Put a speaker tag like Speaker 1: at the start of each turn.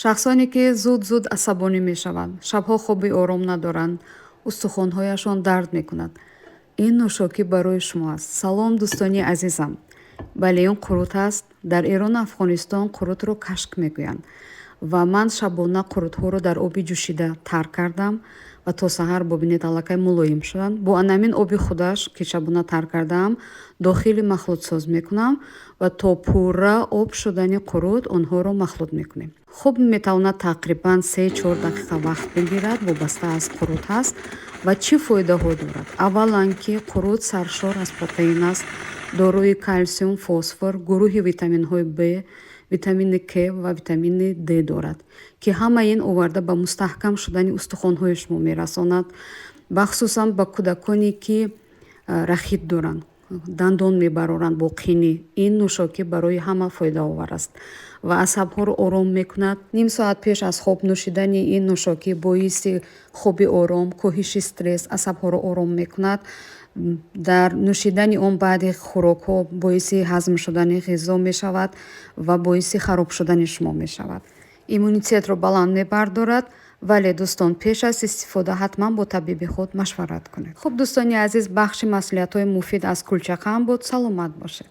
Speaker 1: Шахсоне, ки зуд-зуд асабонӣ мешаванд, шабҳо хоби ором надоранд, устухонҳояшон дард мекунад, ин нӯшокӣ барои шумо аст. Салом, дӯстони азизам! Бале, ин қурут аст. Дар Эрону Афғонистон қурутро кашк мегӯянд. Ва ман шабона қурутҳоро дар оби ҷӯшида тар кардам ва то саҳар, бубинед, аллакай мулоим шуданд. Бо анамин оби худаш, ки шабона тар кардаам, дохили махлутсоз мекунам ва то пурра об шудани қурут онҳоро махлут мекунем. Хуб, метавонад тақрибан 3-4 дақиқа вақт бигирад, вобаста аз қурут аст. Ва чӣ фоидаҳо дорад? Аввалан, ки қурут саршор аз протеин аст, дорои калсиум, фосфор, гурӯҳи витаминҳои Б, витамини К ва витамини Д дорад, ки ҳамаи ин оварда ба мустаҳкам шудани устухонҳои шумо мерасонад. Бахусусан ба кӯдаконе, ки рахит доранд, дандон мебароранд бо қинӣ, ин нӯшокӣ барои ҳама фоидаовар аст ва асабҳоро ором мекунад. Ним соат пеш аз хоб нӯшидани ин нӯшокӣ боиси хоби ором, коҳиши стресс, асабҳоро ором мекунад. Дар нӯшидани он баъди хӯрокҳо боиси ҳазм шудани ғизо мешавад ва боиси хароб шудани шумо мешавад, иммунитетро баланд мебардорад. Вале, дӯстон, пеш аз истифода ҳатман бо табиби худ машварат кунед. Хуб, дӯстони азиз, бахши маслиҳатҳои муфид аз кулчақанд буд. Саломат бошед.